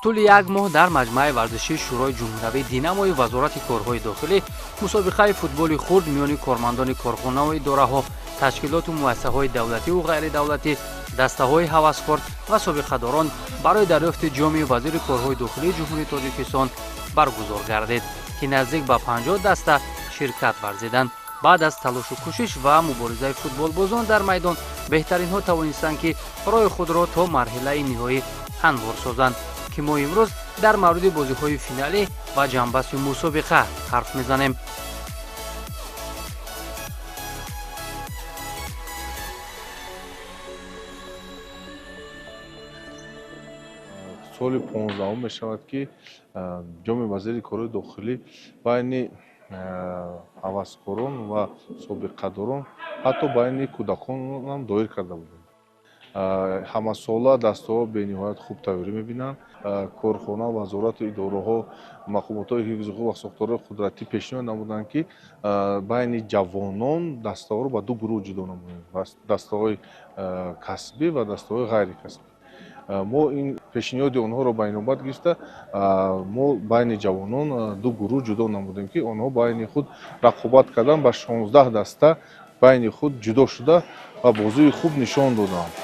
Тӯли як моҳ дар маҷмӯаи варзишии Шӯрои ҷумҳуриявии Динамои Вазорати корҳои дохилӣ мусобиқаи футболи хурд миёни кормандони корхонаву идораҳо, ташкилоту муассисаҳои давлативу ғайридавлатӣ, дастаҳои ҳаваскор ва собиқадорон барои дарёфти ҷоми вазири корҳои дохилии Ҷумҳурии Тоҷикистон баргузор гардид, ки наздик ба 50 даста ширкат варзиданд. Баъд аз талошу кӯшиш ва муборизаи футболбозон дар майдон, беҳтаринҳо тавонистанд, ки роҳи худро то марҳилаи ниҳоӣ ҳамвор созанд, ки мо имрӯз дар мавриди бозиҳои финалӣ ва ҷамъбасти мусобиқа ҳарф мезанем. Соли 15-ум мешавад, ки ҷоми вазири корҳои дохилӣ байни ҳаваскорон ва собиқадорон, ҳатто байни кӯдаконам доир карда будем. Ҳамасола дастаҳо бениҳоят хуб тайёрӣ мебинанд. Корхона, вазорату идораҳо, мақомотҳои ҳифзи ҳуқуқ ва сохторҳои қудратӣ пешниҳод намуданд, ки байни ҷавонон дастаҳоро ба ду гурӯҳ ҷудо намудем: дастаҳои касбӣ ва дастаҳои ғайрикасбӣ. Мо ин пешниҳоди онҳоро ба инобат гирифта, мо байни ҷавонон ду гурӯҳ ҷудо намудем, ки онҳо байни худ рақобат кардан, ба 16 даста байни худ ҷудо шуда ва бозии хуб нишон доданд.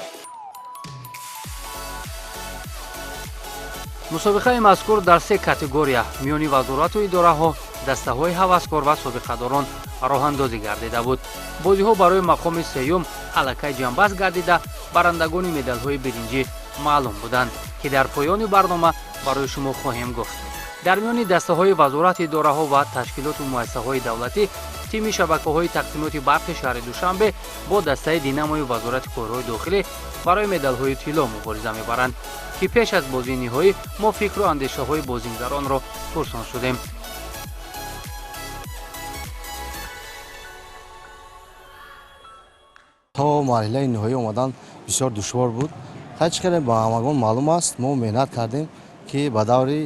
Мусобиқаи мазкур дар се категория миёни вазорату идораҳо, дастаҳои ҳаваскор ва собиқадорон роҳандозӣ гардида буд. Бозиҳо барои мақоми сеюм аллакай ҷамъбаст гардида, барандагони медалҳои биринҷӣ маълум буданд, ки дар поёни барнома барои шумо хоҳем гуфт. Дар миёни дастаҳои вазорати идораҳо ва ташкилоту муассисаҳои давлатӣ тими шабакаҳои тақсимоти барқи шаҳри Душанбе бо дастаи Динамои Вазорати корҳои дохилӣ барои медалҳои тилло мубориза мебаранд, ки пеш аз бозии ниҳоӣ мо фикру андешаҳои бозингаронро пурсон шудем. То марҳилаи ниҳоӣ омадан бисёр душвор буд. Хай, чӣ хеле ба ҳамагон маълум аст, мо меҳнат кардем, ки ба даври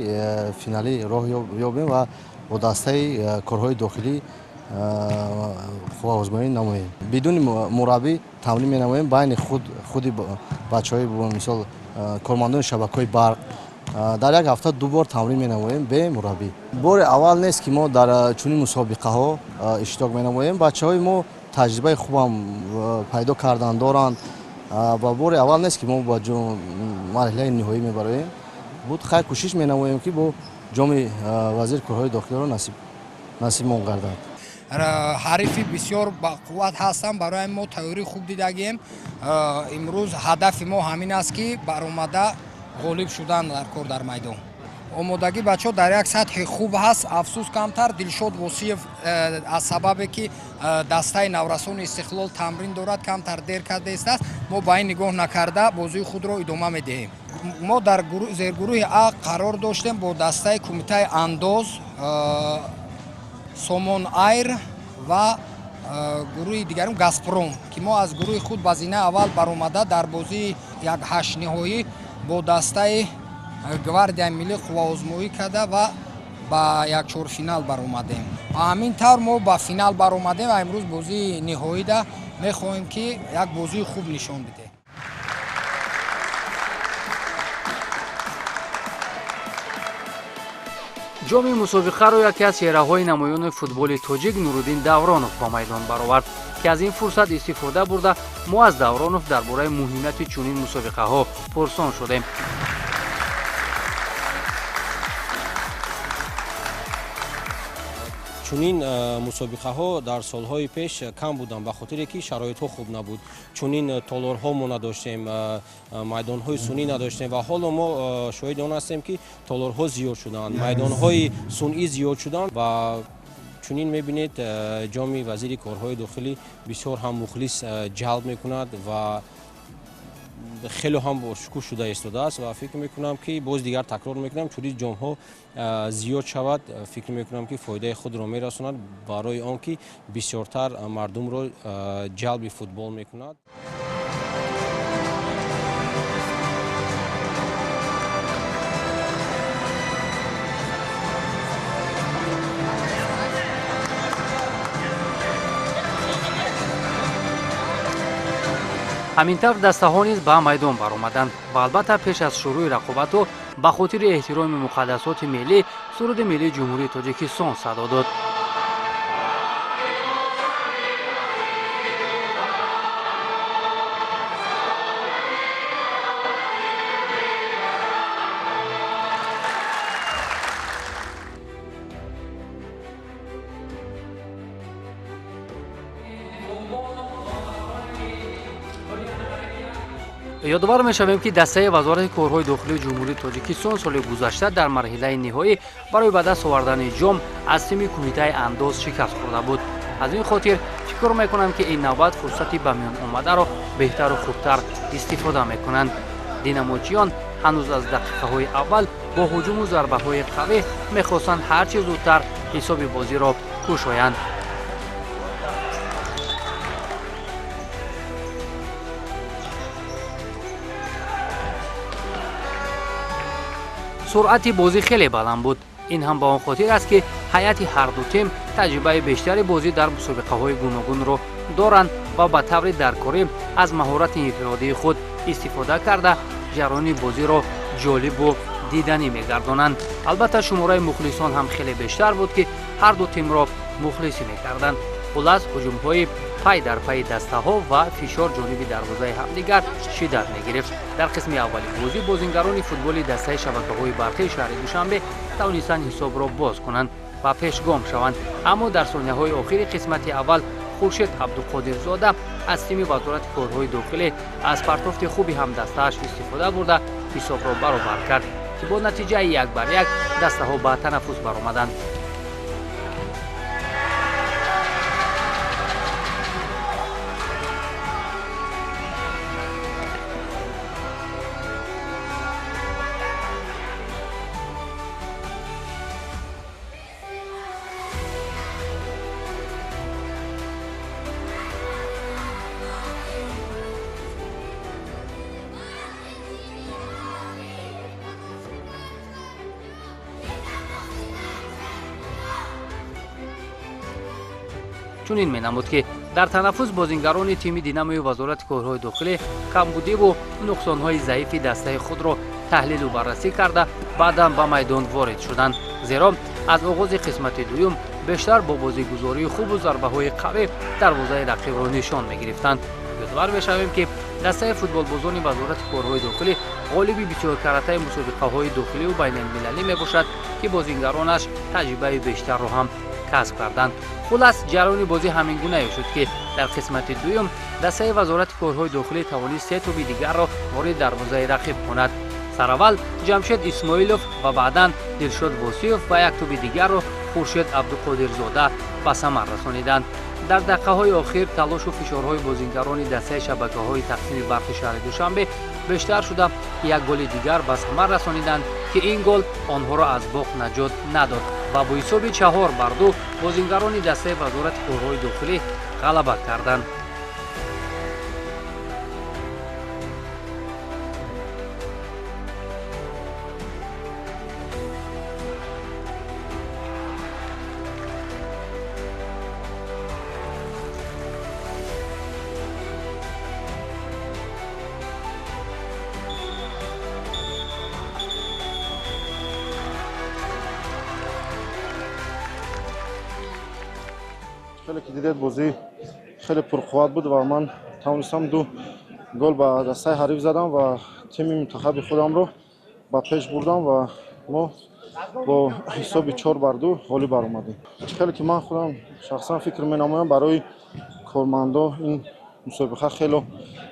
финалӣ роҳ ёбем ва бо дастаи корҳои дохилӣ қувваозмоӣ намоем. Бидуни мураббӣ тамрин менамоем, байни худ худи бачаҳои, мисол, кормандони шабакаҳои барқ дар як ҳафта ду бор тамрин менамоем бе мураббӣ. Бори аввал нест, ки мо дар чунин мусобиқаҳо иштирок менамоем. Бачаҳои мо таҷрибаи хубам пайдо кардан доранд ва бори аввал нест, ки мо ба марҳилаи ниҳоӣ мебароем буд. Хай, кӯшиш менамоем, ки бо ҷоми вазири корҳои дохилиро насибмон гардад. Ҳарифи бисёр бақувват ҳастанд, барои мо тайёрии хуб дидагием. Имрӯз ҳадафи мо ҳамин аст, ки баромада ғолиб шудан дар кор. Дар майдон омодагӣ бачаҳо дар як сатҳи хуб ҳаст. Афсӯс, камтар Дилшод Восиев аз сабабе ки дастаи наврасони Истиқлол тамрин дорад, камтар дер кардаистааст. Мо ба ин нигоҳ накарда, бозии худро идома медиҳем. Мо дар зергурӯҳи А қарор доштем бо дастаи Кумитаи андоз, Сомон Айр ва гурӯҳи дигарум Газпром, ки мо аз гурӯҳи худ ба зинаи аввал баромада, дар бозии як ҳаштниҳоӣ бо дастаи Гвардияи миллӣ қувваозмоӣ карда ва ба як чорфинал баромадем. Ҳамин тавр мо ба финал баромадем ва имрӯз бозии ниҳоида мехоҳем, ки як бозии хуб нишон бидеҳем. Ҷоми мусобиқаро яке аз чеҳраҳои намоёни футболи тоҷик Нуруддин Давронов ба майдон баровард, ки аз ин фурсат истифода бурда, мо аз Давронов дар бораи муҳимияти чунин мусобиқаҳо пурсон шудем. Чунин мусобиқаҳо дар солҳои пеш кам буданд, ба хотире ки шароитҳо хуб набуд, чунин толорҳо мо надоштем, майдонҳои сунъӣ надоштем. Ва ҳоло мо шоҳиди он ҳастем, ки толорҳо зиёд шуданд, майдонҳои сунъӣ зиёд шуданд ва чунин мебинед, ҷоми вазири корҳои дохилӣ бисёр ҳам мухлис ҷалб мекунад ва хеле ҳам бошукӯҳ шуда истодааст. Ва фикр мекунам, ки боз дигар такрор мекунам, чунин ҷомҳо зиёд шавад, фикр мекунам, ки фоидаи худро мерасонад, барои он ки бисёртар мардумро ҷалби футбол мекунад. Ҳамин тавр дастаҳо низ ба майдон баромаданд ва албатта, пеш аз шурӯъи рақобатҳо Ба хотири эҳтироми муқаддасоти миллӣ суруди миллии Ҷумҳурии Тоҷикистон садо дод. Ёдовар мешавем, ки дастаи Вазорати корҳои дохилии Ҷумҳурии Тоҷикистон соли гузашта дар марҳилаи ниҳоӣ барои ба даст овардани ҷом аз тими Кумитаи андоз шикаст хӯрда буд. Аз ин хотир фикр мекунам, ки ин навбат фурсати ба миён омадаро беҳтару хубтар истифода мекунанд. Динамочиён ҳанӯз аз дақиқаҳои аввал бо ҳуҷуму зарбаҳои қавӣ мехостанд ҳар чӣ зудтар ҳисоби бозиро кушоянд. Суръати бозӣ хеле баланд буд. Ин ҳам ба он хотир аст, ки ҳайати ҳарду тим таҷрибаи бештари бозӣ дар мусобиқаҳои гуногунро доранд ва ба таври даркорӣ аз маҳорати инфиродии худ истифода карда ҷараёни бозиро ҷолибу диданӣ мегардонанд. Албатта, шумораи мухлисон ҳам хеле бештар буд, ки ҳарду тимро мухлисӣ мекарданд. Хулас, ҳуҷумҳои пай дар пайи дастаҳо ва фишор ҷониби дарвозаи ҳамдигар шиддат мегирифт. Дар қисми аввали бозӣ бозингарони футболи дастаи шабакаҳои барқии шаҳри Душанбе тавонистанд ҳисобро боз кунанд ва пешгом шаванд, аммо дар сонияҳои охири қисмати аввал Хуршед Абдуқодирзода аз тими Вазорати корҳои дохилӣ аз партофти хуби ҳамдастааш истифода бурда ҳисобро баробар кард, ки бо натиҷаи 1-1 дастаҳо ба танаффус баромаданд. Чунин менамуд, ки дар танаффус бозингарони тими Динамои Вазорати корҳои дохилӣ камбудиву нуқсонҳои заифи дастаи худро таҳлилу баррасӣ карда баъдан ба майдон ворид шуданд, зеро аз оғози қисмати дуюм бештар бо бозигузории хубу зарбаҳои қавӣ дарвозаи рақибро нишон мегирифтанд. Ёдовар мешавем, ки дастаи футболбозони Вазорати корҳои дохилӣ ғолиби бисёркаратаи мусобиқаҳои дохиливу байналмилалӣ мебошад, ки бозингаронаш таҷрибаи бештарро ҳам касб карданд. Хулас, ҷараёни бозӣ ҳамин гунае шуд, ки дар қисмати дуюм дастаи Вазорати корҳои дохилӣ тавонист се тӯби дигарро ворид дарвозаи рақиб кунад. Сараввал Ҷамшед Исмоилов ва баъдан Дилшод Восиев ва як тӯби дигарро Хуршед Абдуқодирзода ба самар расониданд. Дар дақиқаҳои охир талошу фишорҳои бозингарони дастаи шабакаҳои тақсими барқи шаҳри Душанбе бештар шуда як голи дигар ба самар расониданд, ки ин гол онҳоро аз бохт наҷот надод ва бо ҳисоби 4-2 бозингарони дастаи Вазорати корҳои дохилӣ ғалаба карданд. Хеле ки дидед, бозӣ хеле пурқувват буд ва ман тавонистам 2 гол ба дастаи ҳариф задам ва тими мунтахаби худамро ба пеш бурдам ва мо бо ҳисоби 4-2 ғолиб баромадем. Хеле ки ман худам шахсан фикр менамоям, барои кормандо ин мусобиқа хеле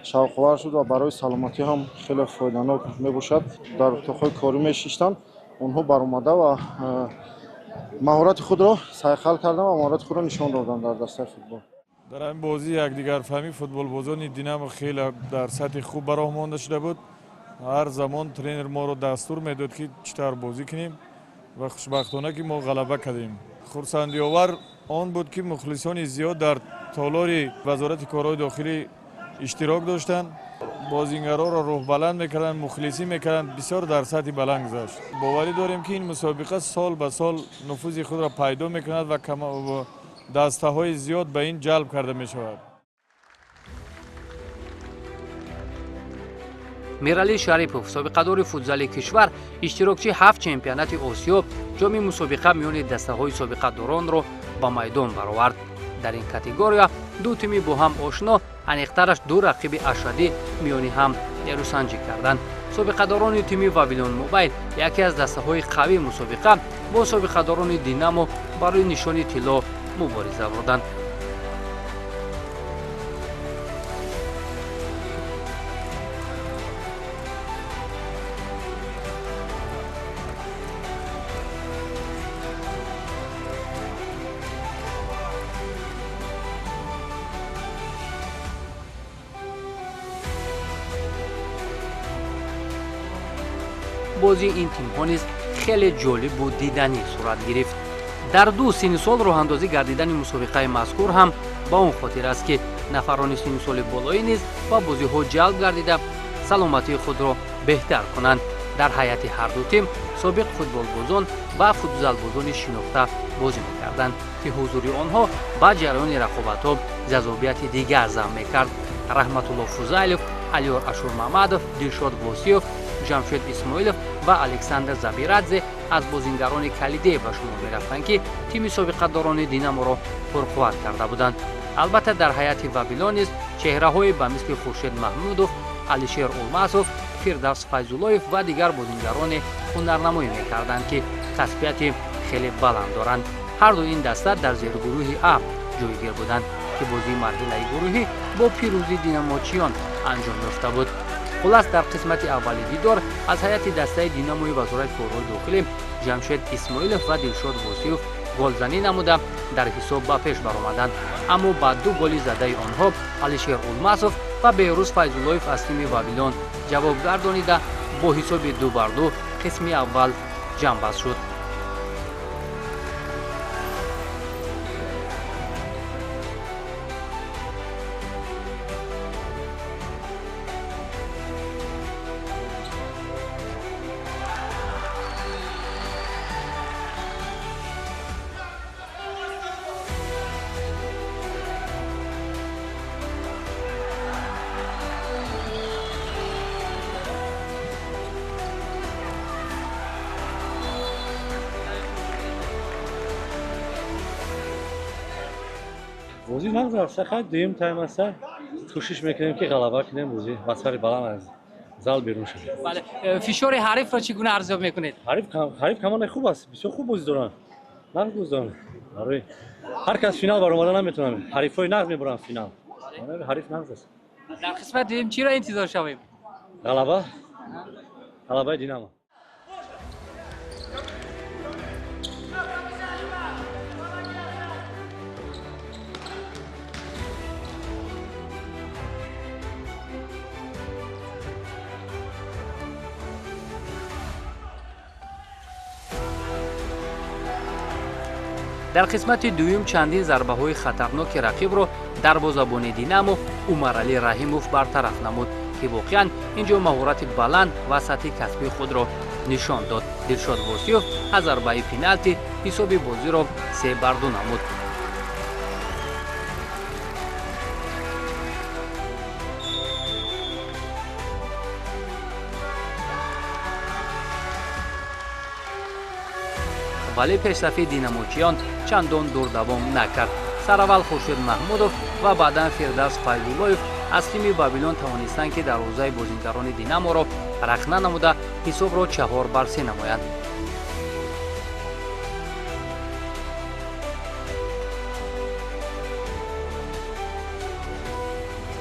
шавқовар шуд ва барои саломатӣ ҳам хеле фоиданок мебошад. Дар утоқҳои корӣ мешиштанд, онҳо баромада ва маҳорати худро сайқал кардам ва маҳорати худро нишон додам дар дастаи футбол. Дар ҳамин бозӣ якдигарфаҳмии футболбозони Динамо хеле дар сатҳи хуб ба роҳ монда шуда буд. Ҳар замон тренер моро дастур медод, ки чӣ тавр бозӣ кунем ва хушбахтона, ки мо ғалаба кардем. Хурсандиовар он буд, ки мухлисони зиёд дар толори Вазорати корҳои дохилӣ иштирок доштанд. Бозингароро рӯҳбаланд мекарданд, мухлисӣ мекарданд, бисёр дар сатҳи баланд гузашт. Боварӣ дорем, ки ин мусобиқа сол ба сол нуфузи худро пайдо мекунад ва дастаҳои зиёд ба ин ҷалб карда мешавад. Миралӣ Шарипов, собиқадори футзали кишвар, иштирокчии 7 чемпионати Осиё, ҷоми мусобиқа миёни дастаҳои собиқадоронро ба майдон баровард. Дар ин категория ду тими бо ҳам ошно, аниқтараш ду рақиби ашаддӣ миёни ҳам нерӯсанҷӣ карданд. Собиқадорони тими Вавилон Мобайл, яке аз дастаҳои қавии мусобиқа, бо собиқадорони Динамо барои нишони тилло мубориза бурданд. Бозии ин тимҳо низ хеле ҷолибу диданӣ сурат гирифт. Дар ду синни сол роҳандозӣ гардидани мусобиқаи мазкур ҳам ба он хотир аст, ки нафарони синни соли болоӣ низ ба бозиҳо ҷалб гардида саломатии худро беҳтар кунанд. Дар ҳайати ҳарду тим собиқ футболбозон ва футзалбозони шинохта бозӣ мекарданд, ки ҳузури онҳо ба ҷараёни рақобатҳо ҷазобияти дигар зам мекард. Раҳматулло Фузайлов, Алиёр Ашурмамадов, Дилшод Восиёв, Ҷамшед Исмоилов ва Александр Забирадзе аз бозингарони калидие ба шумор мерафтанд, ки тими собиқадорони Динаморо пурқувват карда буданд. Албатта, дар ҳайати Вавилон низ чеҳраҳое ба мисли Хуршед Маҳмудов, Алишер Улмасов, Фирдавс Файзуллоев ва дигар бозингароне ҳунарнамоӣ мекарданд, ки касбияти хеле баланд доранд. Ҳарду ин даста дар зергурӯҳи А ҷойгир буданд, ки бозии марҳилаи гурӯҳӣ бо пирӯзии динамочиён анҷом ёфта буд. Хулас, дар қисмати аввали дидор аз ҳайати дастаи Динамои Вазорати корҳои дохилӣ Ҷамшед Исмоилов ва Дилшод Восиёв голзанӣ намуда дар ҳисоб ба пеш баромаданд. Аммо ба ду голи задаи онҳо Алишер Улмасов ва Беҳрӯз Файзуллоев аз тими Вавилон ҷавоб гардонида бо ҳисоби 2-2 қисми аввал ҷамъбаст шуд. Бозӣ нағз рафта, хай дуюм тайм аста, кӯшиш мекунем, ки ғалаба кунем, бозӣ ба сари баланд аз зал берун шавем. Бале, фишори ҳарифро чӣ гуна арзёб мекунед? Ҳариф командаи хуб аст, бисёр хуб бозӣ доранд, нағз бозӣ доранд. Барои ҳар кас финал баромада наметавонад, ҳарифҳои нағз мебаранд финал. Ҳариф нағз аст. Дар қисмати дуюм чиро интизор шавем? Ғалаба, ғалабаи Динамо. Дар қисмати дуюм чандин зарбаҳои хатарноки рақибро дарвозабони Динамо Умаралӣ Раҳимов бартараф намуд, ки воқеан ин ҷо маҳорати баланд ва сатҳи касбии худро нишон дод. Дилшод Восиёв аз зарбаи пеналти ҳисоби бозиро 3-2 намуд. Вале пешрафи динамочиён чандон дурдавом накард. Сараввал Хуршед Маҳмудов ва баъдан Фирдавс Файзуллоев аз тими Вавилон тавонистанд, ки дарвозаи бозингарони Динаморо рахна намуда ҳисобро 4-3 намоянд.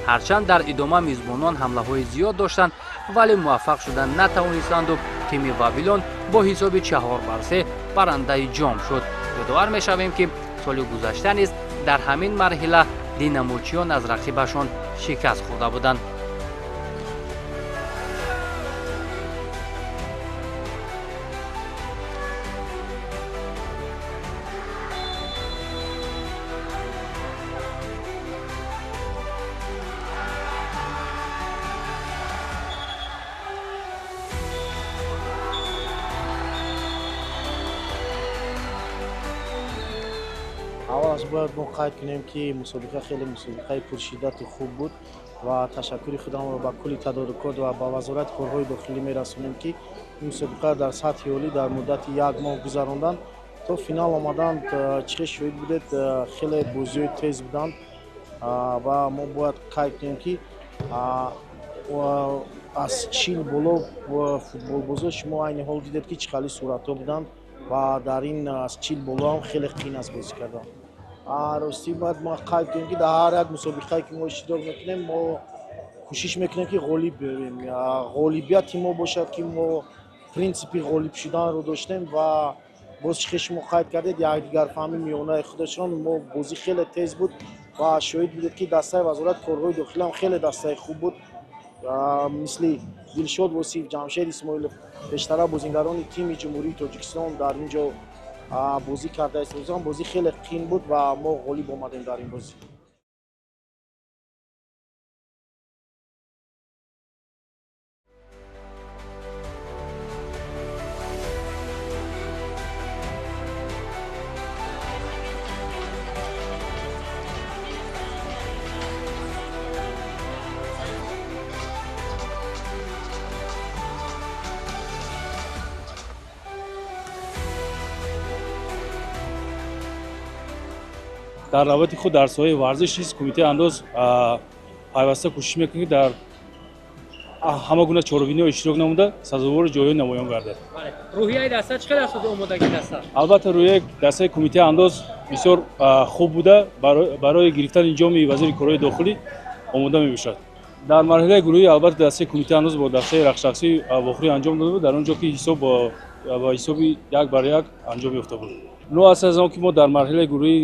Ҳарчанд дар идома мизбонон ҳамлаҳои зиёд доштанд, вале муваффақ шуда натавонистанду тими Вавилон бо ҳисоби 4-3 барандаи ҷом шуд. Ёдовар мешавем, ки соли гузашта низ дар ҳамин марҳила динамочиён аз рақибашон шикаст хӯрда буданд. Аввалаш Аст, бояд мо қайд кунем, ки мусобиқа хеле мусобиқаи пуршиддату хуб буд ва ташаккури худамро ба кулли тадорукот ва ба Вазорати корҳои дохилӣ мерасонем, ки ин мусобиқа дар сатҳи олӣ дар муддати як моҳ гузаронданд, то финал омаданд. Чӣ хел шоҳид будед, хеле бозиҳои тез буданд ва мо бояд қайд кунем, ки аз 40 боло футболбозо шумо айни ҳол дидед, ки чӣ хали суратҳо буданд ва дар ин аз 40 боло ҳам хеле қин аст бозӣ кардан. Ростӣ, бояд мо қайд кунем, ки дар ҳар як мусобиқае, ки мо иштирок мекунем, мо кӯшиш мекунем, ки ғолиб биёрем. Ғолибияти мо бошад, ки мо принсипи ғолиб шуданро доштем ва боз чӣ хел шумо қайд кардед, якдигарфаҳмӣ миёнаи худашон. Мо бозӣ хеле тез буд ва шоҳид будед, ки дастаи Вазорати корҳои дохилӣ ҳам хеле дастаи хуб буд, мисли Дилшод Восиф, Ҷамшед Исмоилов, бештара бозингарони тими Ҷумҳурии Тоҷикистон дар ин ҷо бозӣ карда истоданд. Бозӣ хеле қин буд ва мо ғолиб омадем дар ин бозӣ. Дар навбати худ, дар соҳаи варзиш низ Кумитаи андоз пайваста кӯшиш мекунад, ки дар ҳама гуна чорабиниҳо иштирок намуда, сазовори ҷойҳои намоён гардад. Рӯҳияи даста чӣ қадар аст, омодагии даста? Албатта, рӯҳияи дастаи Кумитаи андоз бисёр хуб буда, барои гирифтани ҷоми вазири корҳои дохилӣ омода мебошад. Дар марҳилаи гурӯҳӣ, албатта, дастаи Кумитаи андоз бо дастаи Рахштаксӣ вохӯрӣ анҷом дода буд, дар он ҷо ки ҳисоб ба ҳисоби 1-1 анҷом ёфта буд. Ну, аз он ки мо дар марҳилаи гурӯҳӣ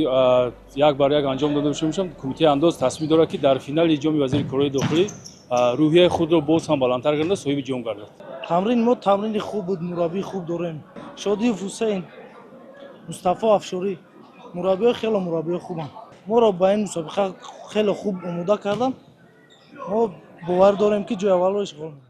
1-1 анҷом дода бошем, Кумитаи андоз тасмим дорад, ки дар финали ҷоми вазири корҳои дохилӣ рӯҳияи худро боз ҳам баландтар карда, соҳиби ҷом гардад. Тамрини мо тамрини хуб буд. Мураббии хуб дорем: Шодиев Ҳусейн, Мустафо Афшорӣ. Мураббиҳо хеле мураббиҳои хубанд, моро ба ин мусобиқа хеле хуб омода карданд. Мо бовар дорем, ки ҷои аввалро ишғол мекунем.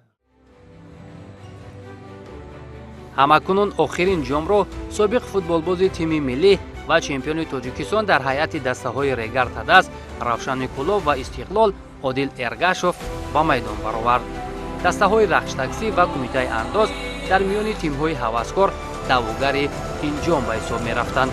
Ҳамакунун охирин ҷомро собиқ футболбози тими миллӣ ва чемпиони Тоҷикистон дар ҳайати дастаҳои Регар Тадаз, Равшани Кӯлоб ва Истиқлол Одил Эргашов ба майдон баровард. Дастаҳои Рахштаксӣ ва Кумитаи андоз дар миёни тимҳои ҳаваскор даъвогари ин ҷом ба ҳисоб мерафтанд.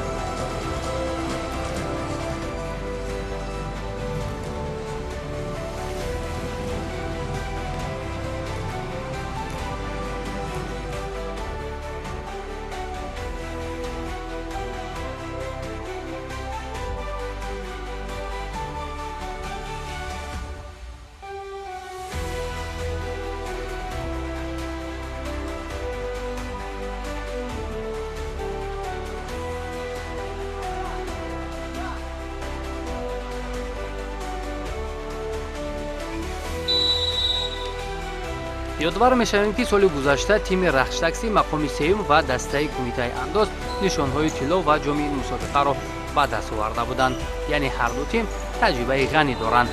Ёдовар мешавем, ки соли гузашта тими Рахштаксӣ мақоми сеюм ва дастаи Кумитаи андоз нишонҳои тилло ва ҷоми ин мусобиқаро ба даст оварда буданд, яъне ҳарду тим таҷрибаи ғанӣ доранд.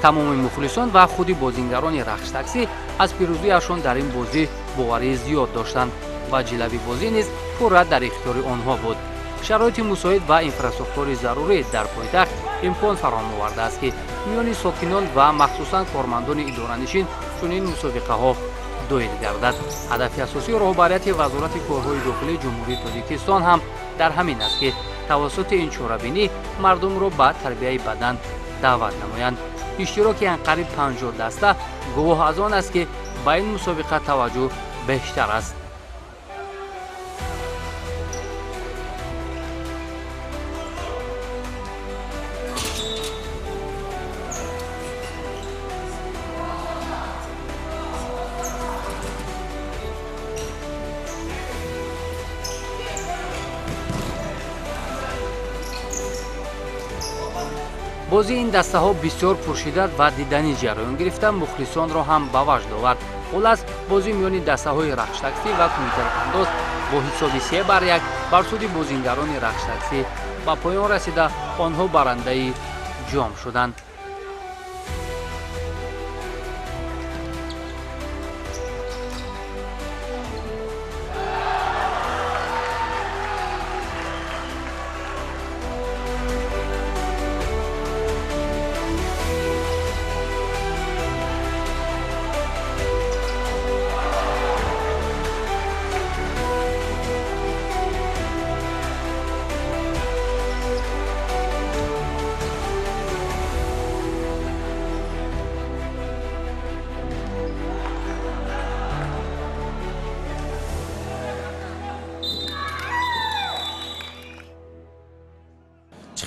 Тамоми мухлисон ва худи бозингарони Рахштаксӣ аз пирӯзиашон дар ин бозӣ боварии зиёд доштанд ва ҷилави бозӣ низ пурра дар ихтиёри онҳо буд. Шароити мусоид ва инфрасохтори зарурӣ дар пойтахт имкон фароҳам овардааст, ки миёни сокинон ва махсусан кормандони идоранишин чунин мусобиқаҳо доир гардад. Ҳадафи асосии роҳбарияти Вазорати корҳои дохилии Ҷумҳурии Тоҷикистон ҳам дар ҳамин аст, ки тавассути ин чорабинӣ мардумро ба тарбияи бадан даъват намоянд. Иштироки анқариб 50 даста гувоҳ аз он аст, ки ба ин мусобиқа таваҷҷӯҳ бештар аст. Бозии ин дастаҳо бисёр пуршиддат ва диданӣ ҷараён гирифта, мухлисонро ҳам ба ваҷд овард. Хулас, бозӣ миёни дастаҳои Рахштаксӣ ва Кумитаи андоз бо ҳисоби 3-1 бар суди бозингарони Рахштаксӣ ба поён расида, онҳо барандаи ҷом шуданд.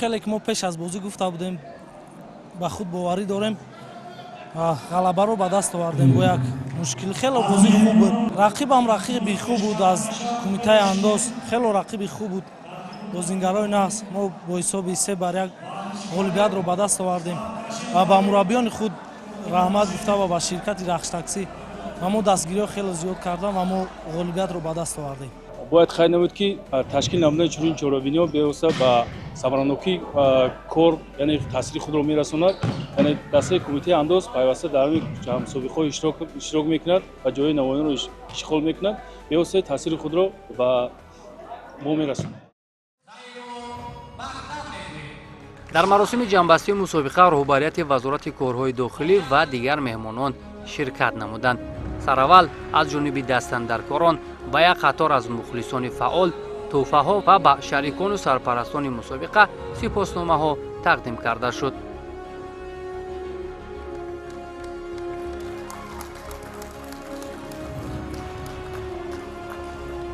Хеле ки мо пеш аз бозӣ гуфта будем, ба худ боварӣ дорем, ғалабаро ба даст овардем бо як мушкил. Хеле бозӣ хуб буд, рақибам рақиби хуб буд аз Кумитаи андоз, хеле рақиби хуб буд, бозингарои нағз. Мо бо ҳисоби 3-1 ғолибиятро ба даст овардем ва ба мураббиёни худ раҳмат гуфта ва ба ширкати Рахштаксӣ ва мо дастгириҳо хеле зиёд кардам ва мо ғолибиятро ба даст овардем. Бояд қайд намуд, ки ташкил намудани чунин чорабиниҳо бевосита ба самаранокии кор, яъне таъсири худро мерасонад. Яъне дастаи Кумитаи андоз пайваста дар ҳамин мусобиқаҳо иштирок мекунад ва ҷои намоёнро ишғол мекунад, бевосита таъсири худро ба мо мерасонад. Дар маросими ҷамъбастии мусобиқа роҳбарияти Вазорати корҳои дохилӣ ва дигар меҳмонон ширкат намуданд. Сараввал аз ҷониби дастандаркорон ба як қатор аз мухлисони фаъол тӯҳфаҳо ва ба шарикону сарпарастони мусобиқа сипосномаҳо тақдим карда шуд.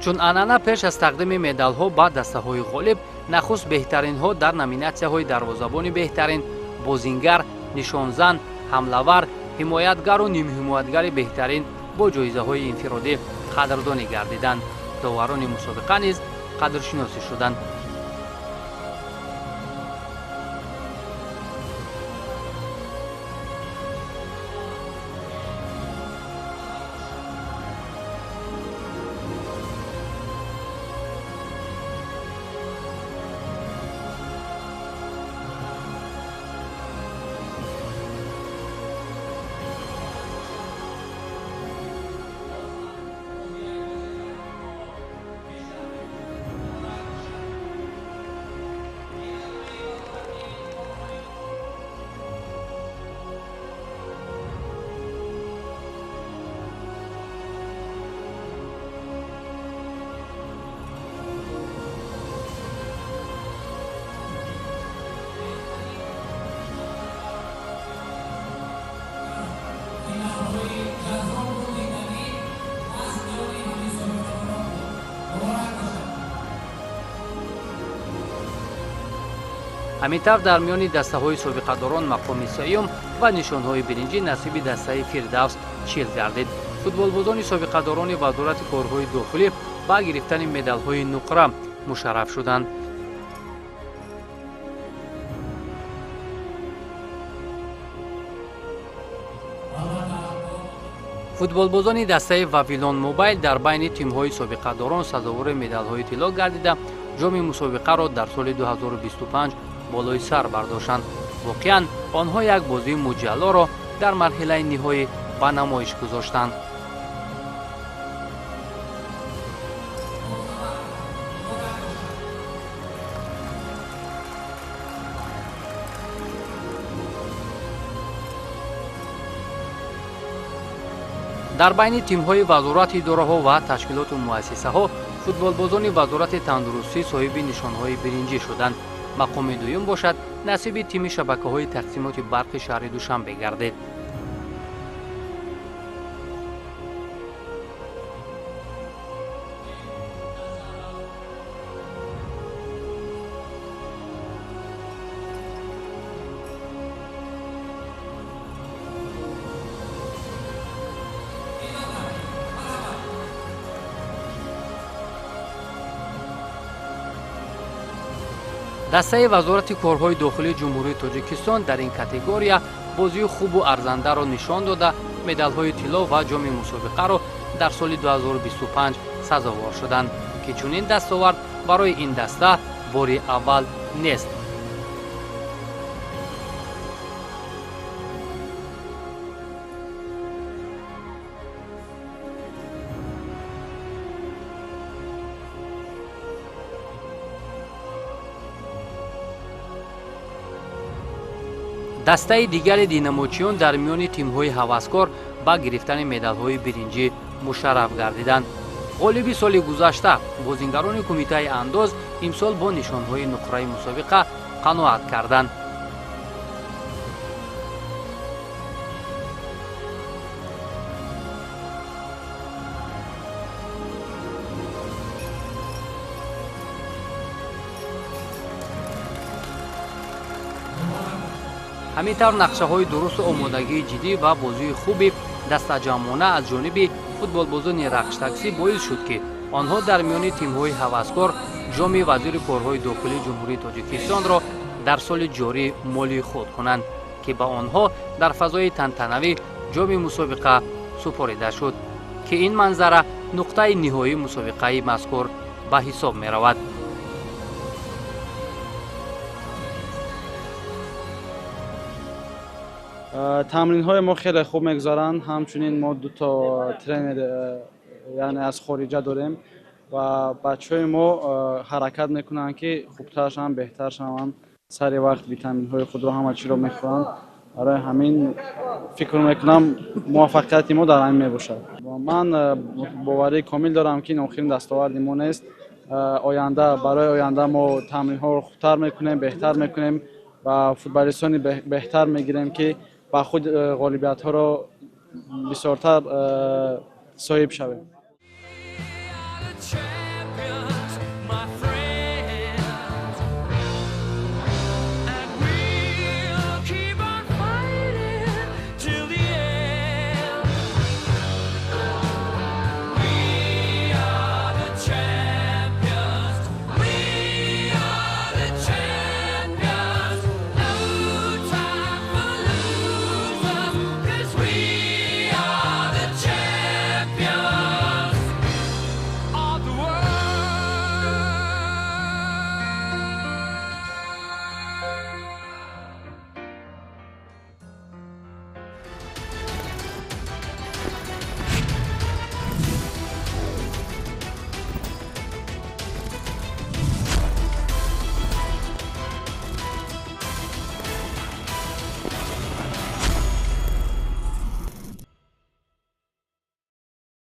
Чун анъана, пеш аз тақдими медалҳо ба дастаҳои ғолиб, нахуст беҳтаринҳо дар номинатсияҳои дарвозабони беҳтарин, бозингар, нишонзан, ҳамлавар, ҳимоятгару нимҳимоятгари беҳтарин бо ҷоизаҳои инфиродӣ қадрдонӣ гардиданд. Доварони мусобиқа низ қадршиносӣ шуданд. Ҳамин тавр, дар миёни дастаҳои собиқадорон мақоми сеюм ва нишонҳои биринҷӣ насиби дастаи Фирдавс чил гардид. Футболбозони собиқадорони Вазорати корҳои дохилӣ ба гирифтани медалҳои нуқра мушарраф шуданд. Футболбозони дастаи Вавилон Мобайл дар байни тимҳои собиқадорон сазовори медалҳои тилло гардида, ҷоми мусобиқаро дар соли 2025 болои сар бардоштанд. Воқеан, онҳо як бозии муҷаллоро дар марҳилаи ниҳоӣ ба намоиш гузоштанд. Дар байни тимҳои вазорати идораҳо ва ташкилоту муассисаҳо футболбозони Вазорати тандурустӣ соҳиби нишонҳои биринҷӣ шуданд. Мақоми дуюм бошад насиби тими шабакаҳои тақсимоти барқи шаҳри Душанбе гардид. Дастаи Вазорати корҳои дохилии Ҷумҳурии Тоҷикистон дар ин категория бозии хубу арзандаро нишон дода, медалҳои тилло ва ҷоми мусобиқаро дар соли 2025 сазовор шуданд, ки чунин дастовард барои ин даста бори аввал нест. Дастаи дигари динамочиён дар миёни тимҳои ҳаваскор ба гирифтани медалҳои биринҷӣ мушарраф гардиданд. Ғолиби соли гузашта бозингарони Кумитаи андоз имсол бо нишонҳои нуқраи мусобиқа қаноат карданд. Ҳамин тавр, нақшаҳои дурусту омодагии ҷиддӣ ва бозии хуби дастаҷамъона аз ҷониби футболбозони Рахштаксӣ боис шуд, ки онҳо дар миёни тимҳои ҳаваскор ҷоми вазири корҳои дохилии Ҷумҳурии Тоҷикистонро дар соли ҷорӣ моли худ кунанд, ки ба онҳо дар фазои тантанавӣ ҷоми мусобиқа супорида шуд, ки ин манзара нуқтаи ниҳоии мусобиқаи мазкур ба ҳисоб меравад. Тамринҳои мо хеле хуб мегузаранд. Ҳамчунин мо дуто тренер, яъне аз хориҷа дорем ва бачаҳои мо ҳаракат мекунанд, ки хубтар шаванд, беҳтар шаванд, сари вақт витаминҳои худро ҳама чиро мехӯранд. Барои ҳамин фикр мекунам, муваффақияти мо дар ҳамин мебошад. Ман боварии комил дорам, ки ин охирин дастоварди мо нест. Оянда, барои оянда мо тамринҳоро хубтар мекунем, беҳтар мекунем ва футболистони беҳтар мегирем, ки ба худ ғолибиятҳоро бисёртар соҳиб шавем.